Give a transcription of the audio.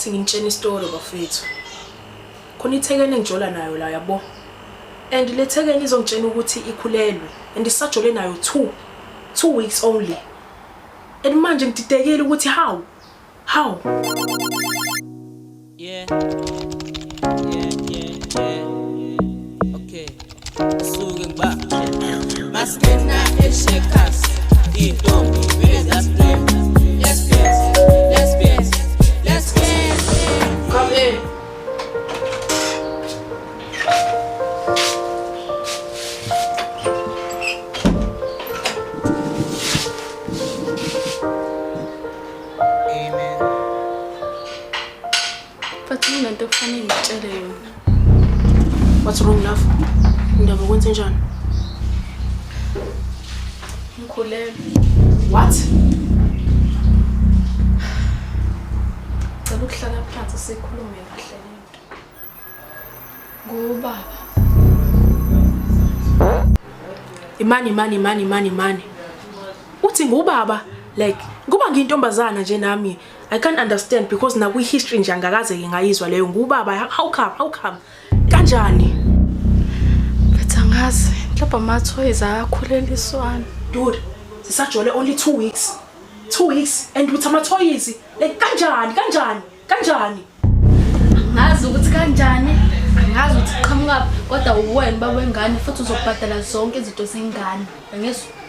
Thi nginitshena isitori bafethu. Khona ithekeni engijola nayo la yabo. And le thekeni izongitshena ukuthi ikhulelwe and isajole nayo 2 weeks only. And manje ngididekile ukuthi how? How? Yeah. Yeah. Okay. Suke ngiba. Masingena eShakers. Intombi vele zasplay. Let's dance. Let's dance. Let's dance. Come in. Amen. But kunento okufanele ngitshele yona. What's wrong love? Indaba kwenze njani? Ngikhulelwe. What? Cela ukuhlala phansi sikhulume kahle lento. Ngubaba. Imani imani imani imani imani. Uthi ngubaba like kuba ngiyintombazana nje nami I can't understand because na kwi history nje angakaze ke ngayizwa leyo ngubaba how come how come kanjani? But angazi, mhlawumbe ama-toys ayakhuleliswana. Dude, sisajole only 2 weeks. 2 weeks and with ama toys like kanjani kanjani kanjani? Angazi ukuthi kanjani, angazi ukuthi qhamukaphi, kodwa uwena baba wengane futhi uzobhadala zonke izinto zengane. Angizwa?